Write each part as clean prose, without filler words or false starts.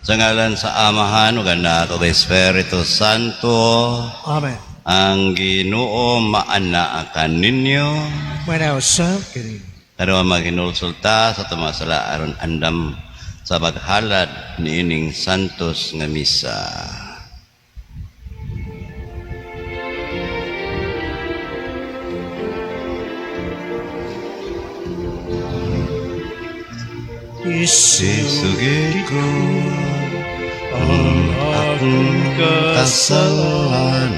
Sa ngalan sa Amahan ug Anak ug Espiritu Santo. Amen. Ang Ginoo maanaa kaninyo. Manausab kini. Karon maghinulsol ta sa atong mga sala aron andam sa paghalad niining santos nga misa. Isugid Isugid ko ang akong kasalanan.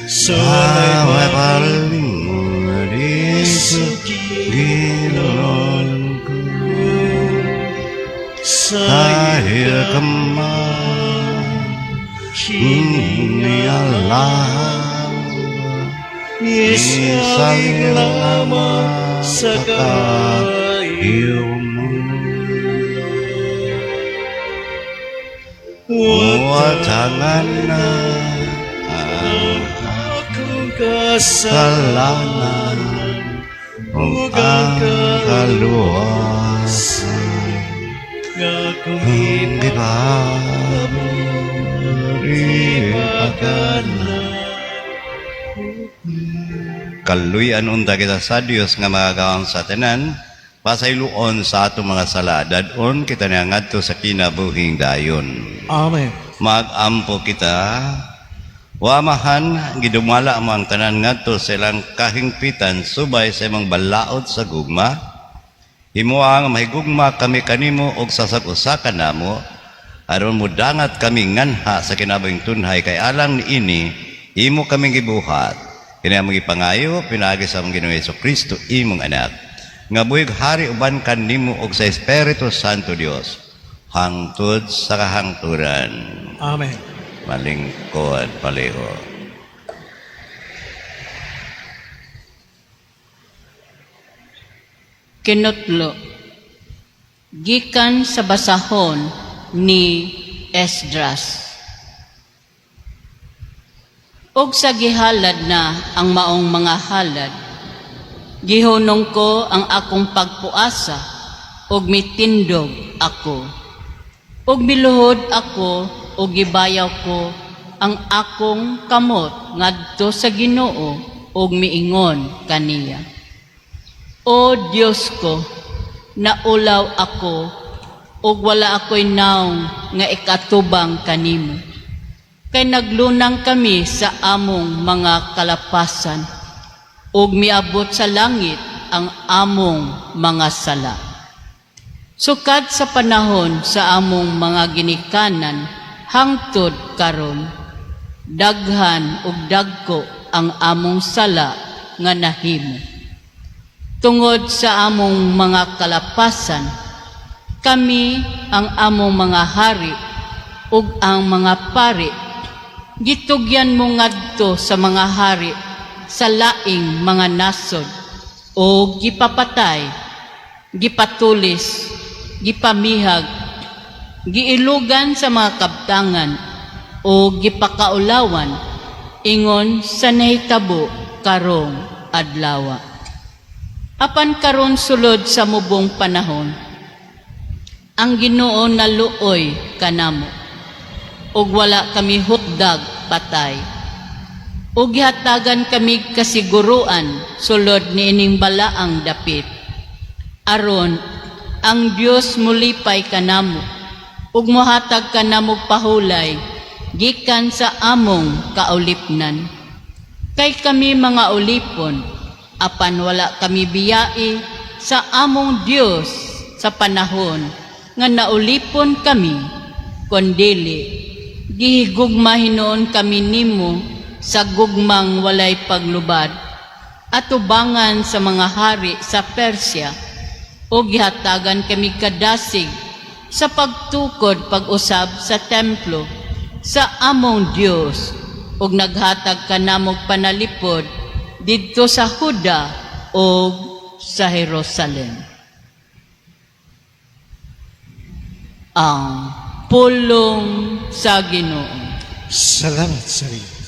Sa Sa palimod isugilon ko. Sa Dahil ka man kini alam Isalig lamang sa kaayo mo. Watangan na ang akong kasalanan kasalanan ug ang kaluwasan nga akong ang gipagana. Kaluy-an unta kita sa Dios nga makagagahom sa tanan, pasayloon sa atong mga sala, dad-on kita niya ngadto sa kinabuhing dayon. Amen. Magampo kita. O Amahan, gidumala mo ang tanan ngadto sa ilang kahingpitan subay sa imong balaod sa gugma. Himoa nga mahigugma kami kanimo og sa usag-usa kanamo, aron mudangat kami nganha sa kinabuhing tunhay kay alang niini imo kaming gibuhat. Kini among gipangayo pinaagi sa among Ginoong Kristo, imong anak, nga buhi ug hari uban kanimo og sa Espiritu Santo Dios hangtod sa kahangturan. Amen. Malingkod palihog. Kinutlo. Gikan sa basahon ni Esdras. Og sa gihalad na ang maong mga halad, gihunong ko ang akong pagpuasa ug mitindog ako. Ug miluhod ako ug gibayaw ko ang akong kamot ngadto sa Ginoo ug miingon kaniya. O Dios ko, naulaw ako ug wala ako'y naong nga ikatubang kanimo. Kay naglunang kami sa among mga kalapasan ug miabot sa langit ang among mga sala. Sukad sa panahon sa among mga ginikanan hangtod karon, daghan ug dagko ang among sala nga nahimo. Tungod sa among mga kalapasan, kami ang among mga hari ug ang mga pari, gitugyan mo ngadto sa mga hari sa laing mga nasod o gipapatay, gipatulis, gipamihag, giilugan sa mga kabtangan o gipakaulawan ingon sa nahitabo karong adlawa. Apan karon sulod sa mubong panahon, ang Ginoo naluoy kanamo ug wala kami hukdag patay. Ug gihatagan kami kasiguruan sulod niining balaang dapit. Aron ang Dios mulipay kanamo ug mohatag kanamo pahulay gikan sa among kaulipnan. Kay kami mga ulipon, apan wala kami biyai sa among Dios sa panahon nga naulipon kami, kondili gihigugma hinuon kami nimo sa gugmang walay paglubad atubangan sa mga hari sa Persia, o gihatagan kami kadasig sa pagtukod pag-usab sa templo sa among Dios, ug naghatag kanamog panalipod didto sa Huda ug sa Jerusalem. Ang pulong sa Ginoo. Salamat sa Dios.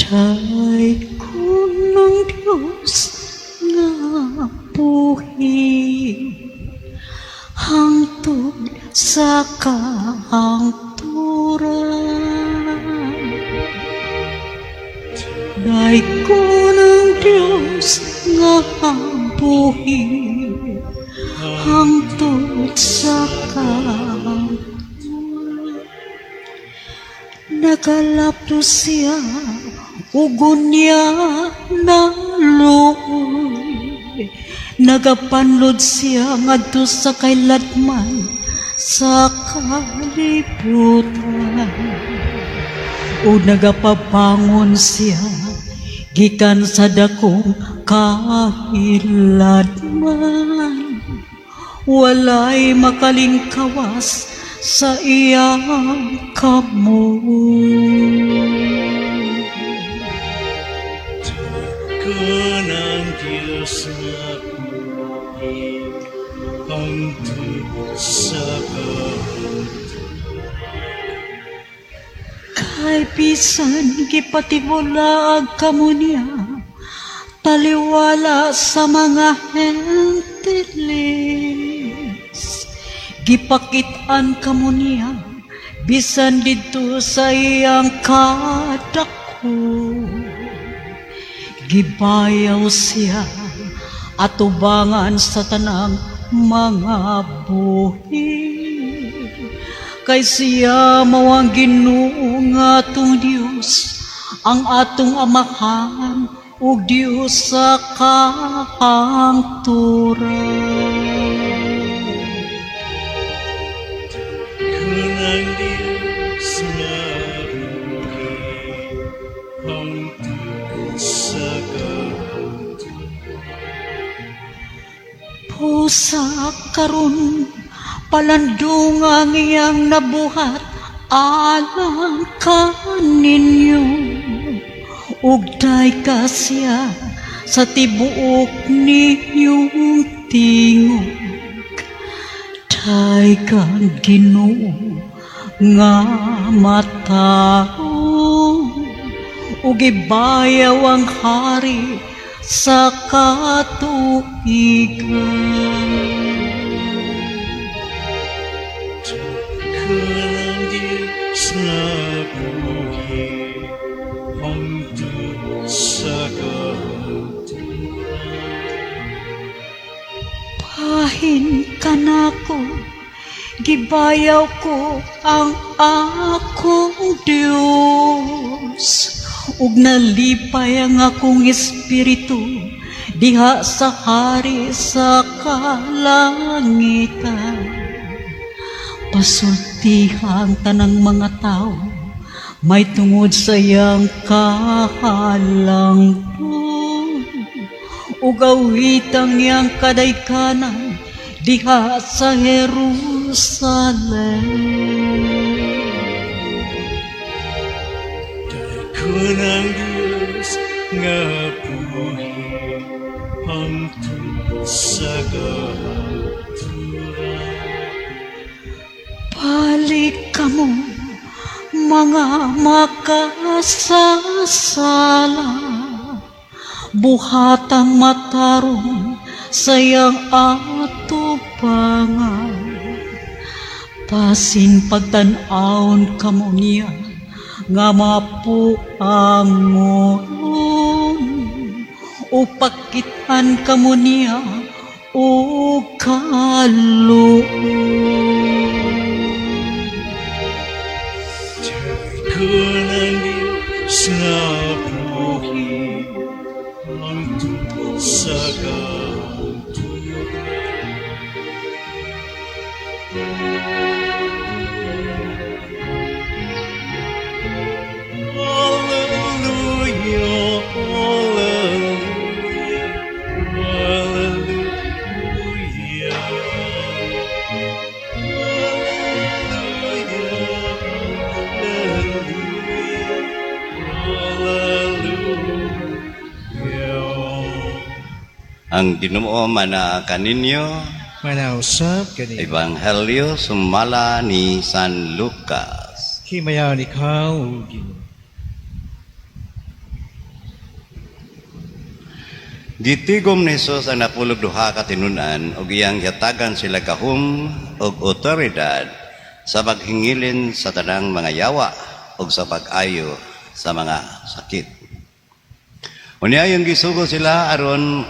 Daygon ang Diyos nga buhi hangtod sa kahangturan. Daygon ang Diyos nga buhi hangtod sa kahangturan. Nagalapto siya ug unya naluoy. Nagapanlod siya ngadto sa kahiladman sa kalibutan. Ug nagapabangon siya gikan sa dakong kahiladman. Walay makalingkawas sa iyang kamot. Daygon ang Diyos nga buhi hangtod sa kahangturan. Kay bisan gipatibulaag kamo niya, taliwala sa mga Hentiles, gipakit-an kamo niya, bisan didto sa iyang kadako. Gibayaw siya atubangan sa tanang mga buhi. Kay siya mao ang Ginoo nga atong Dios, ang atong Amahan ug Dios sa kahangturan. Daygon ang Diyos nga buhi hangtod sa kahangturan. Busa karon palandong ang iyang nabuhat alang kaninyo, ug dayka siya sa tibuok ninyong tingog. Dayka ang Ginoo nga matarong ug ibayaw ang hari sa katuigan. Daygon ang Diyos nga buhi hangtod sa kahangturan. Bahin kanako, gibayaw ko ang akong Dios, ug nalipay ang akong espiritu diha sa hari sa kalangitan. Pasultiha ang tanang mga tao may tungod sa iyang kahalangdon, ug awitang iyang kadaykanan diha sa Jerusalem. Daygon ang Diyos nga buhi hangtod sa kahangturan. Balik kamo, mga makasasala, buhatang matarong sa iyang atubangan. Basin pagtan-awon kamo niya nga mapuangon, o pakitaan kamo niya o kaluoy. Daygon ang Diyos nga buhi hangtod sa kahangturan. Alleluia, alleluia, alleluia. Alleluia, alleluia, alleluia. Ang Ginoo manaa kaninyo. Manausab kaniya. Ebanghelyo sumala ni San Lucas. Himayaon ikaw, O Ginoo. Gitigom ni Jesus ang 12 ka tinun-an ug iyang gihatagan sila gahom ug otoridad sa paghingilin sa tanang mga yawa ug sa pag-ayo sa mga sakit. Unya iyang gisugo sila aron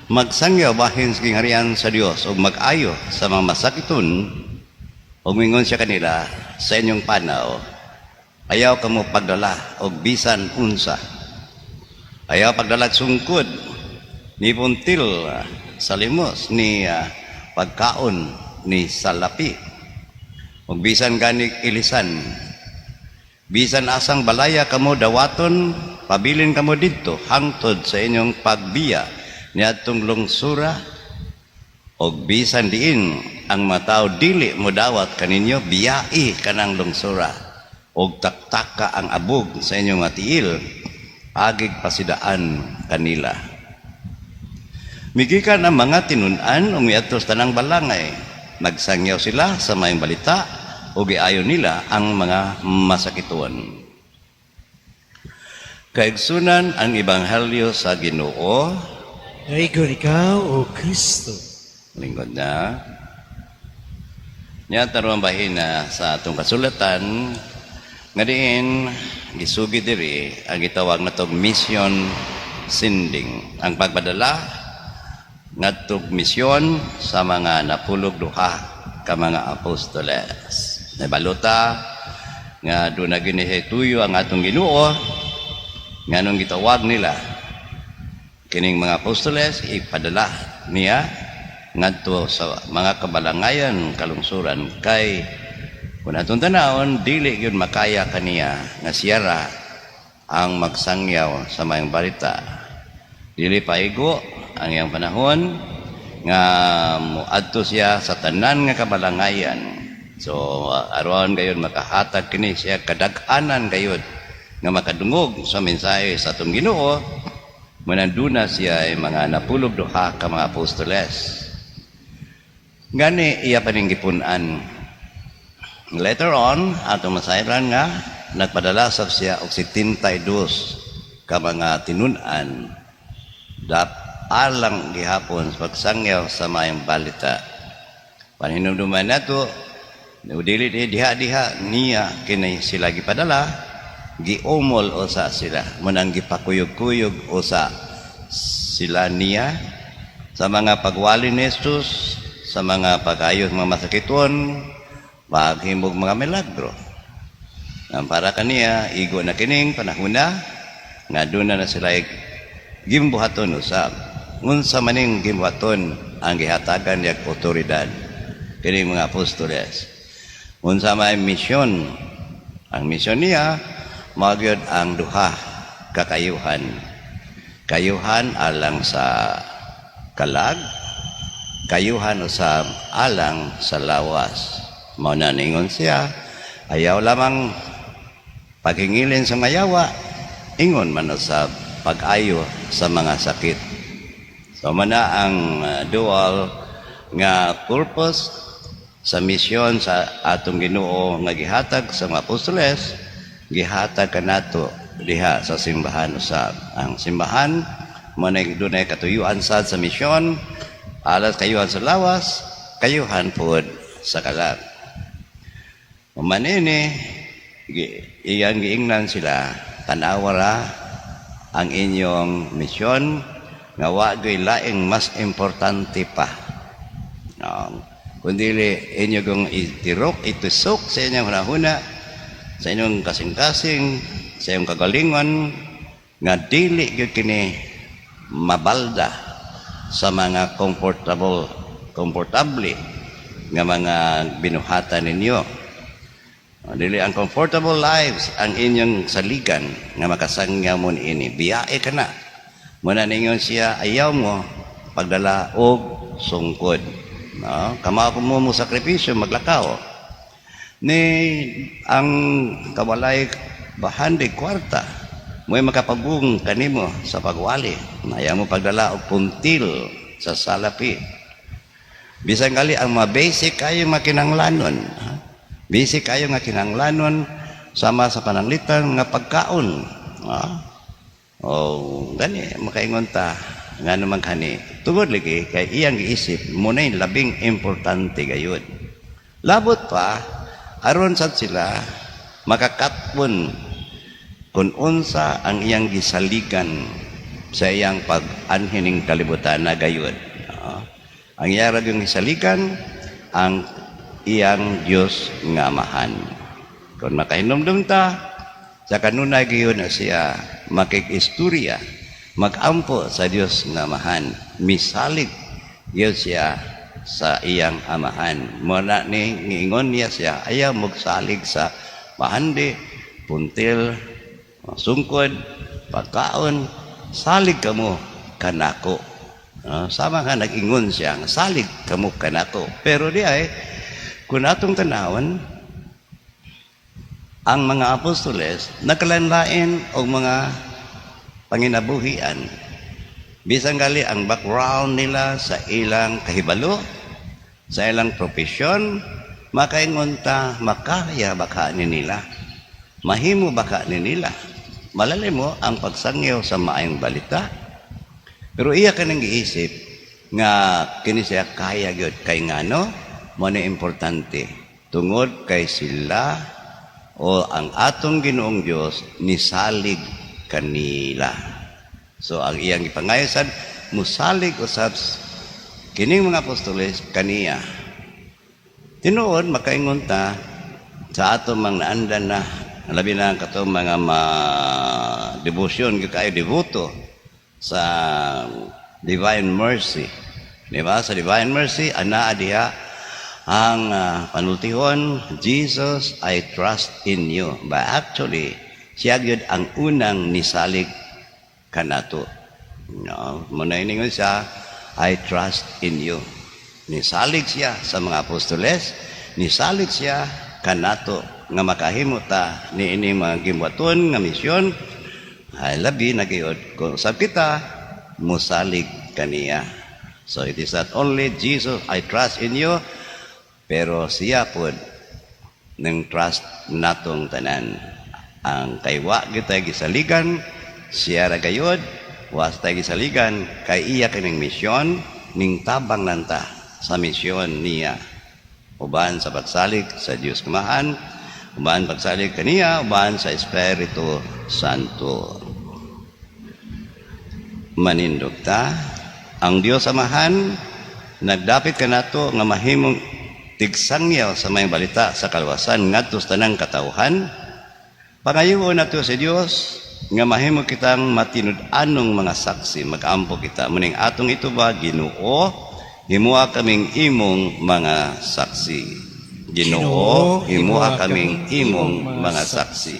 magsangyaw bahin sa gingharian sa Dios ug mag-ayo sa mga masakiton, ug mingon siya kanila, "Sa inyong panaw, ayaw kamo pagdala og bisan unsa. Ayaw pagdalag sungkod, ni puntil sa limos, ni pagkaon, ni salapi, ug bisan ganig ilisan. Bisan asang balaya kamo dawaton, pabilin kamo didto hangtod sa inyong pagbiya niadtong lungsura, og bisan diin ang mga tao dili modawat kaninyo, biyai kanang lungsura og taktaka ang abog sa inyong mga tiil agig pasidaan kanila." Migikan ang mga tinun-an ug miadto sa tanang balangay. Nagsangyaw sila sa maayong balita ug giayo nila ang mga masakiton. Kaigsunan, ang ebanghelyo sa Ginoo. Daygon ikaw, O Kristo. Lingkod na. Nya tarong bahina sa atong kasulatan nga diin gisugid diri ang gitawag natog mission sending, ang pagpadala ngadtog misyon sa mga 12 ka mga apostoles. Nabaluta nga doon na gini tuyo ang atong Ginoo nganong gitawag nila kining mga apostoles, ipadala niya ngadto sa mga kabalangayan, kalungsuran, kay kung atong tanawon, dili gyud makaya kaniya nga siyara ang magsangyaw sa mayong balita. Dili paigo ang iyang panahon nga muadto siya sa tanan nga kabalangayan. So aron gayon makahatag kini siya kadaghanan gayud nga makadungog sa mensahe sa atong Ginoo, mananduna siya ay mga 12 ka mga apostoles. Gani iya pa ning gipun-an. Later on, atong masayran nga nagpadala sab siya og 72 ka mga tinun-an dap alang gihapon sa pagsangyaw sa maayong balita. Panhinumduman nato, dili di diha-diha niya kini sila gipadala, giumol usa sila, munang gipakuyog-kuyog usa sila niya sa mga pagwali ni Jesus, sa mga pag-ayos mga masakiton, paghimog mga milagro. Ang para kaniya, igo na kining panahona nga doon na sila gimbuhaton usab. Unsa maning gimbuhaton ang gihatagan niya otoridad kining mga apostoles? Unsa may misyon? Ang misyon niya mao gyud ang duha ka kayuhan. Kayuhan alang sa kalag, kayuhan usab alang sa lawas. Mao na ningon siya, ayaw lamang paghingilin sa mayawa, ingon man usab pag-ayo sa mga sakit. So mana ang dual nga purpose sa misyon sa atong Ginoo nga gihatag sa mga apostoles, gihatag kanato diha sa simbahan usab. Ang simbahan mo na dunay katuyuan sad sa misyon, alas kayuhan sa lawas, kayuhan pod sa kalag. Human ini, iyang giingnan sila, tanawa ra ang inyong misyon nga wa gyud laing mas importante pa. No. Kundi inyo kong itirok, itusok sa inyong hunahuna, sa inyong kasing-kasing, sa inyong kagalingon, nga dili gyud kini mabalda sa mga komportable nga mga binuhatan ninyo. Dili ang comfortable lives ang inyong saligan nga makasangya mo ini. Biyae ka na. Muna ningon siya, ayaw mo pagdala og sungkod. No? Kama ko mo mo sakripisyo, maglakaw. Ni ang kawalay bahandi kwarta, mo'y makapagong kanimo sa pagwali. Ayaw mo pagdala og puntil sa salapi. Bisan gali ang mga basic kayo mga kinanglanon. Ha? Basic kayo nga kinanglanon sama sa pananglitan nga pagkaon. Ha? O gani makaingon ta. Nga naman kani, tungod lagi kay iyang giisip mo na yung labing importante gayud. Labot pa aron sad sila makakatpon kung unsa ang iyang gisaligan sa iyang pag-anhining kalibutan na gayud. Oo. Ang iya ra yung gisaligan ang iyang Dios nga Amahan. Kung makahinumdum ta, sa kanunay gayud na siya makikistorya, magampo sa Dios nga Amahan, misalig gyud siya sa iyang Amahan. Muna ni ngiingon niya siya, ayaw magsalig sa bahandi, puntil, sungkod, pagkaon, salig kamo kanako. Sama nga nag-ingon siya, salig kamo kanako. Pero di ay, kung atong tanawon, ang mga apostoles nagkalain-lain og mga panginabuhian. Bisan gali ang background nila sa ilang kahibalo, sa ilang propesyon, makaingon ta, makaya baka ni nila. Mahimo baka ni nila. Malalim mo ang pagsangyaw sa maayong balita. Pero iya ka nang giisip nga kini siya kaya gyud, kay ngano mo na importante tungod kay sila o ang atong Ginoong Dios nisalig kanila. So ang iyang ipangayosan, musalig usab kining mga apostoles kaniya. Tinuod makaingon ta sa atong mga naandan na, labi na ang katong mga ma devotion gyud kayo, devoto sa Divine Mercy. Di ba? Sa Divine Mercy, anaa diha ang panultihon, "Jesus, I trust in you." But actually, siya gyud ang unang nisalig kanato. No, muna iningon siya, "I trust in you." Nisalig siya sa mga apostoles, nisalig siya kanato nga makahimo ta niini mga gimbuhaton nga misyon, ay labi na gyud kung sab kita musalig kaniya. So it is not only "Jesus, I trust in you," pero siya pod ng trust natong tanan. Ang kaywa kita gisaligan, siya ra gayud, was tayo gisaligan, kay iya kining misyon, ning tabang nanta sa misyon niya. Uban sa pagsalig sa Diyos Amahan, uban pagsalig kaniya, uban sa Espiritu Santo. Manindog ta, ang Dios Amahan nagdapit kanato nga mahimong tigsangyaw sa maayong balita sa kaluwasan ngadto sa tanang katawhan. Pangayoon nato sa Dios nga mahimo kitang matinud-anong mga saksi. Magampo kita muning atong itubag, "Ginoo, himoa kaming imong mga saksi." Ginoo, himoa kaming imong mga saksi.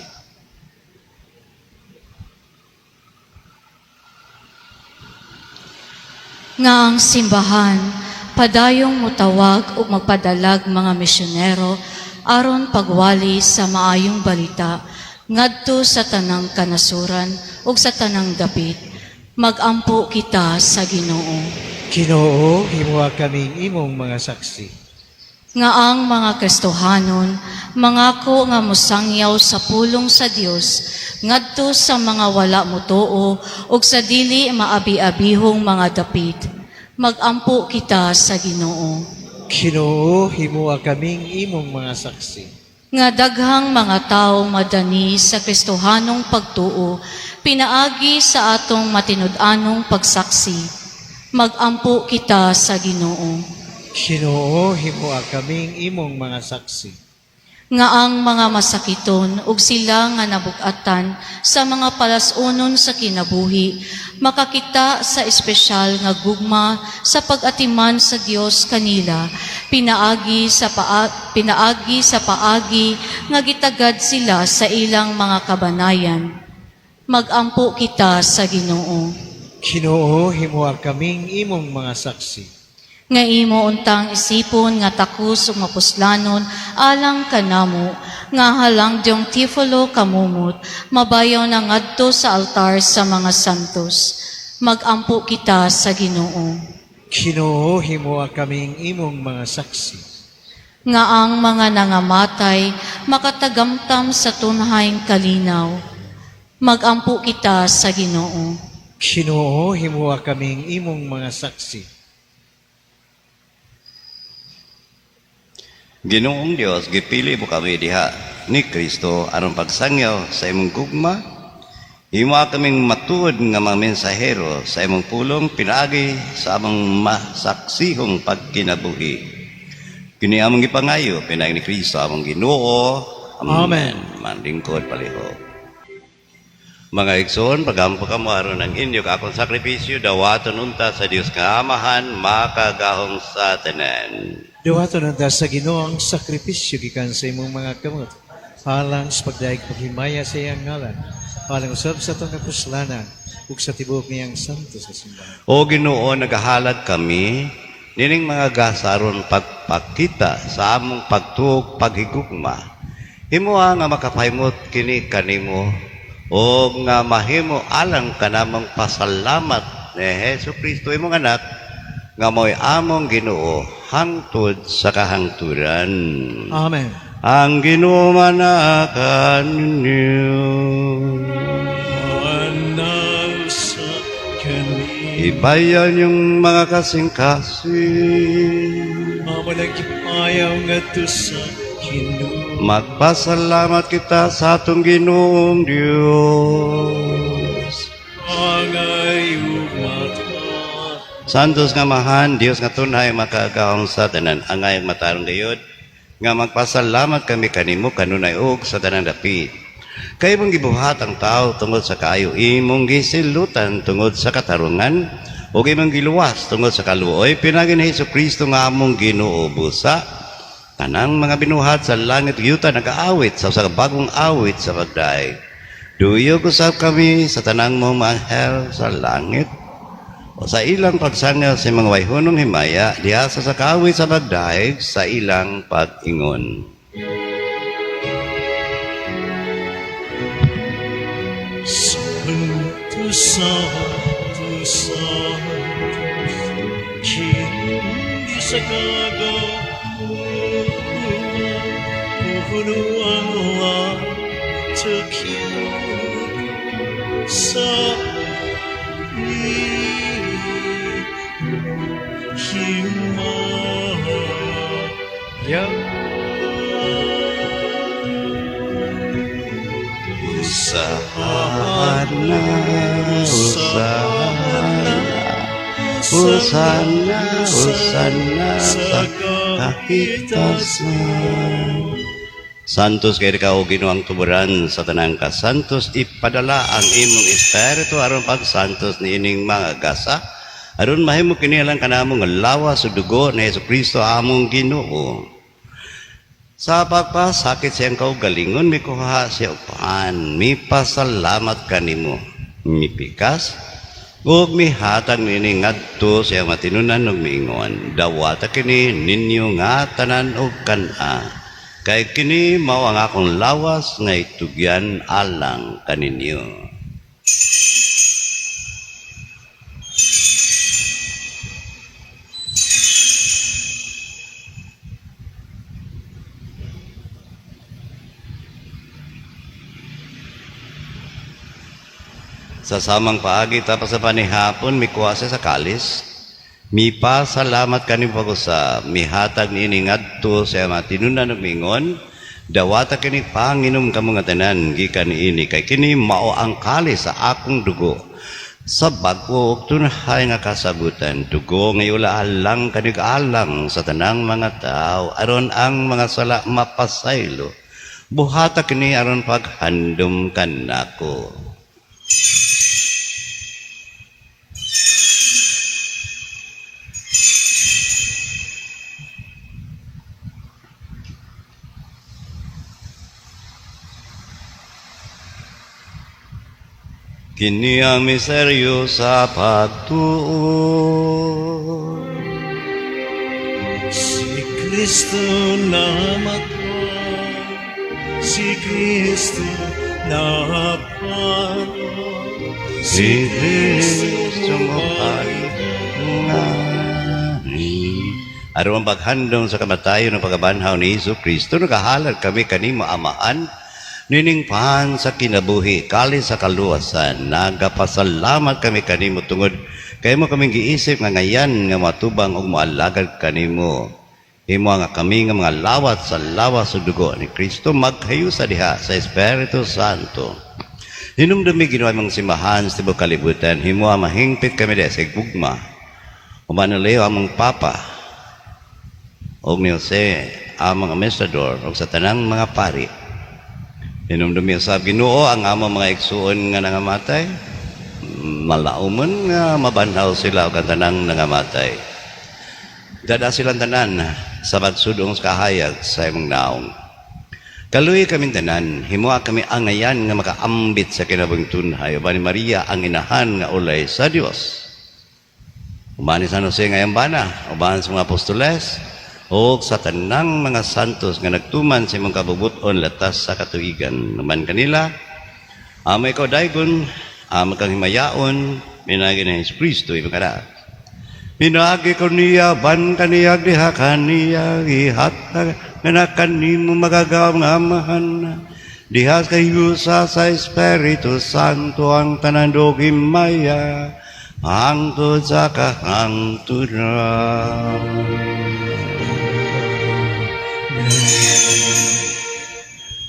Nga ang simbahan padayong mutawag ug magpadalag mga misyonero aron pagwali sa maayong balita ngadto sa tanang kanasuran ug sa tanang dapit. Magampo kita sa Ginoo. Ginoo, himoa kaming imong mga saksi. Nga ang mga Kristohanon mangako nga mosangyaw sa pulong sa Dios ngadto sa mga wala motuo ug sa dili maabi-abihong mga dapit. Magampo kita sa Ginoo. Ginoo, himoa kaming imong mga saksi. Nga daghang mga tawo madani sa Kristohanong pagtuo pinaagi sa atong matinud-anong pagsaksi. Magampo kita sa Ginoo. Ginoo, himoa kaming imong mga saksi. Nga ang mga masakiton ug sila nga nabug-atan sa mga palas-unon sa kinabuhi makakita sa espesyal nga gugma sa pag-atiman sa Dios kanila pinaagi sa paagi nga gitagad sila sa ilang mga kabanayan. Magampo kita sa Ginoo. Ginoo, himoa kaming imong mga saksi. Nga imo untang isipon nga takos ug mapuslanon alang kanamo nga halang diyong Tifolo kamumot mabayaw na ngadto sa altar sa mga santos. Magampo kita sa Ginoo. Ginoo, himoa kaming imong mga saksi. Nga ang mga nangamatay makatagamtam sa tunhaing kalinaw. Magampo kita sa Ginoo. Ginoo, himua kaming imong mga saksi. Ginoong Dios, gipili mo kami diha ni Kristo aron pagsangyaw sa imong gugma. Himoa kaming matuod nga mga mensahero sa imong pulong pinaagi sa among masaksihong pagkinabuhi. Kini among gipangayo pinaagi ni Kristo among Ginoo. Amen. Manlingkod palihog. Mga igsoon, pagampo kamo aron ang inyo akong sakripisyo dawaton unta sa Dios nga Amahan makagahong sa tanan. Dawaton unta sa Ginoo ang sakripisyo gikan sa imong mga kamot, alang sa pagdayeg paghimaya sa iyang ngalan, alang usab sa atong kapuslanan ug sa tibuok niyang santo sa simbahan. O Ginoo, nagahalad kami nining mga gasa aron pagpakita sa among pagtuo ug paghigugma. Himoa nga makapahimot kini kanimo o nga mahimo alang kanamong pasalamat ni Hesus Kristo imong anak nga mao'y among Ginoo hangtod sa kahangturan. Amen. Ang Ginoo manaa kaninyo. Manang sa kani. Ipayaw inyong mga kasing-kasing. Amo nang gipayaw ngadto sa Ginoo. Magpasalamat kita sa atong Ginoong Dios. Angay ug mata. Santos nga Amahan, Dios nga tunay makagagahom sa tanan, angay matarong gayod nga magpasalamat kami kanimo kanunay ug sa tanang dapit. Kay imong gibuhat ang tao tungod sa kaayo, imong gisilutan tungod sa katarungan, ug imong giluwas tungod sa kaluoy pinaagi ni Hesus Kristo nga among Ginoo. Busa tanang mga binuhat sa langit ug yuta nagaawit sa usa ka bagong awit sa pagdaig. Duyog usab kami sa tanang mong mga anghel sa langit o sa ilang pagsangyaw sa mga wayhunong himaya diha sa sakawit sa pagdaig sa ilang pag-ingon. Santo, Santo, Santo, Ginoo sa kagahom, puno ang langit sa imong himaya. Hosana, Hosana, Hosana, Hosana sa kahitasan. Santos kay ka o Ginoo ang tuburan sa tanang kasantos, ipadala ang imong espiritu aron pagsantos niining mga gasa aron mahimo kini alang kanamo nga lawas ug dugo ni Hesus Kristo among Ginoo. Sa pagpasakit sa iyang kaugalingon, mikuha siya og pan, mipasalamat kanimo, mipikas, ug mihatag niini ngadto sa iyang matinunan ug miingon, "Dawata kini ninyo nga tanan og kan-a, kay kini mao ang akong lawas nga itugyan alang kaninyo." Sa samang paagi tapos sa panihapon, mikuha siya sa kalis, mipasalamat kanimo pag-usab, mihatag niini ngadto sa matinunan ug miingon, "Dawata kini, panginom kamo nga tanan gikan niini, kay kini mao ang kalis sa akong dugo sa bag-o ug tunhay nga kasabutan, dugo nga iula alang kanig alang sa tanang mga tao aron ang mga sala mapasaylo. Buhata kini aron paghandom kanako." Kini ang misteryo sa pagtuo. Si Kristo namatay, si Kristo nabanhaw, Si Kristo mobalik. Aron ang paghandom sa kamatayon ug pagkabanhaw ni Hesus Kristo, nagahalad kami kanimo, Amahan. Nining pan sa kinabuhi, kalis sa kaluwasan, nagapasalamat kami kanimo tungod kay imo kaming giisip nga ngayan nga matubang ug moalagad kanimo. Himo nga kami nga mga lawat sa lawas ug dugo ni Kristo magkayusa diha sa Espiritu Santo. Hinumdumi Ginoo among simbahan sa tibuok kalibutan, himo mahingpit kami diha sa gugma. Uban ni Leo among Papa ug ni Jose among administrador ug sa tanang mga pari. Hinumdumi sa Ginoo ang among mga igsuon nga nangamatay, malaumon nga mabanhaw sila ug ang tanang nangamatay. Dada silang tanan sa pagsudong sa kahayag sa imong naong. Kaluoyi kami tanan, himoa kami angayan nga makaambit sa kinabuhing tunhay, uban ni Maria ang inahan nga ulay sa Dios. Uban ni San Jose nga iyang bana, uban sa mga apostoles, ug sa tanang mga santos nga nagtuman sa imong kabubut-on latas sa katuigan. Uban kanila, amo ikaw daygon, amo kang himayaon, pinaagi ni Hesus Kristo imong anak. Pinaagi kaniya, ban kaniya, diha kaniya, ihatag nga kanimo magagawom nga Amahan. Diha sa sa Espiritu Santo ang tanan himaya, hangtod sa kahangturan.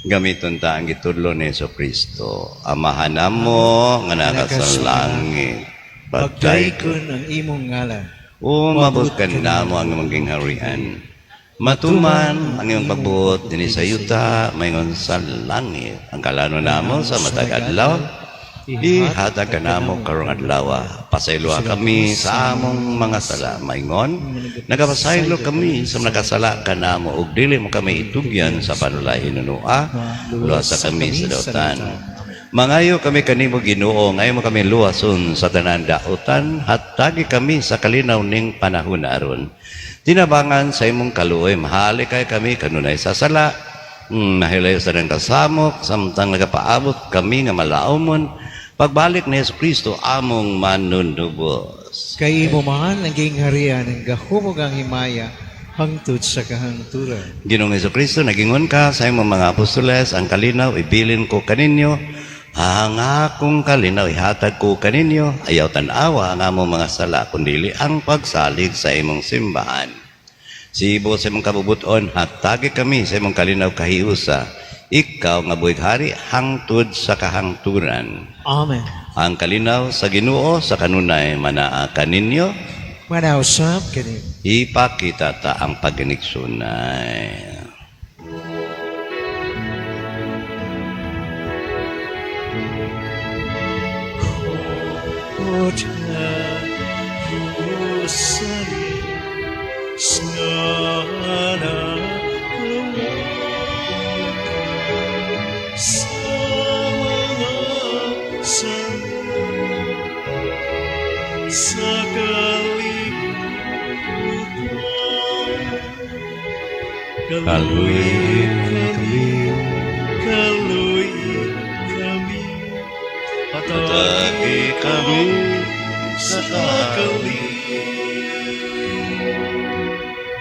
Gamiton ta ang gitudlo ni Hesus Kristo. Amahan namo nga naa ka sa langit. Pagdaykon ang imong ngalan. Umabot kanamo ang imong gingharian. Matuman ang imong pagbuot dinhi sa yuta maingon sa langit. Ang kalanon namo sa matag adlaw ihatag kanamo karong adlaw. Pasayloa kami sa among mga sala maingon nagapasaylo kami sa nakasala kanamo ug dili mo kami itugyan sa panulay hinunua, luwasa kami sa dautan. Mangayo kami kanimo Ginoo, ngayo mo kami luwason sa tanan dautan, hatagi kami sa kalinaw ning panahon aron. Tinabangan sa imong kaluoy, mahali kay kami kanunay sa sala, nahilayo sa nang kasamok, samtang nagapaabot kami nga malaumon, pagbalik ni Hesus Kristo among manunubos. Kay imo man ang gingharian ang gahom ug ang himaya hangtod sa kahangturan. Ginoong Hesus Kristo, nagingon ka sa imong mga apostoles, ang kalinaw ibilin ko kaninyo, ang akong kalinaw ihatag ko kaninyo, ayaw tan-awa ang among mga sala, kundili ang pagsalig sa imong simbahan. Sibo sa imong kabubuton, hatagi kami sa imong kalinaw kahiusa, ikaw nga buhig hari hangtod sa kahangturan. Amen. Ang kalinaw sa Ginoo sa kanunay manaa kaninyo, Manaa usab kanimo. Ipakita ta ang paghinigsunay. Kaluoyi kami, Kaluoyi kami, hatagi kami sa sa kali.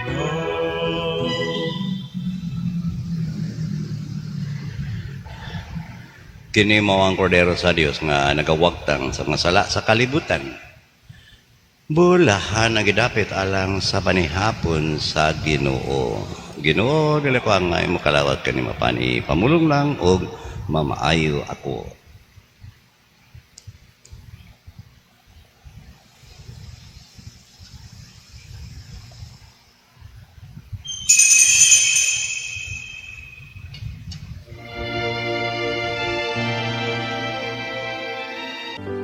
kalinaw. Kini mao ang kordero sa Dios nga nagawagtang sa mga sala sa kalibutan. Bulahan ang gidapit alang sa panihapon sa Ginoo. Ginoo, dili ko angay mokalawat kanimo pani pamulong lang og mamaayo ako.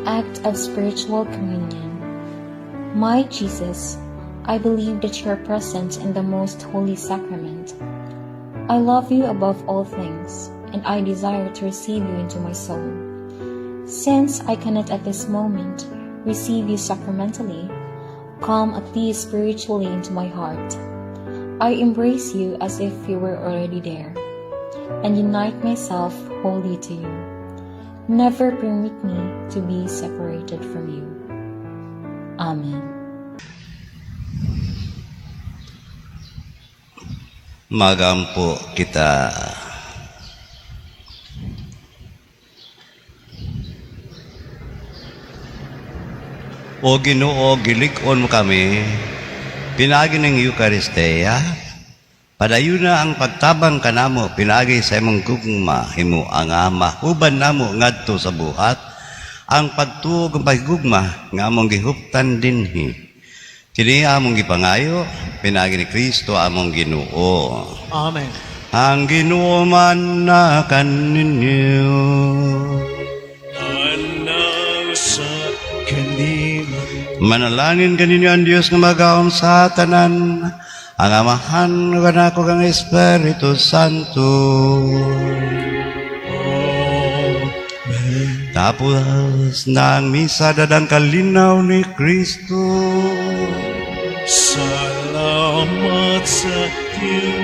Act of Spiritual Communion. My Jesus, I believe that you are present in the most holy sacrament. I love you above all things, and I desire to receive you into my soul. Since I cannot at this moment receive you sacramentally, come at least spiritually into my heart. I embrace you as if you were already there, and unite myself wholly to you. Never permit me to be separated from you. Amen. Magampo kita. O Ginoo, gilig-on mo kami pinaagi ng Eukaristiya. Padayon na ang pagtabang kanamo pinaagi sa imong gugma. Himoa nga mahuban namo ngadto sa buhat ang pagtuo ug paghigugma nga among gihuptan dinhi. Kini among gipangayo pinaagi ni Kristo among Ginoo. Amen. Ang Ginoo man na kaninyo. Anang sa kanimo. Manalangin kaninyo ang Dios nga magahom sa tanan, ang Amahan, ug Anak, ug ang Espiritu Santo. Amen. Tapos na ang misa, dadang kalinaw ni Kristo. Salamat sa Diyos.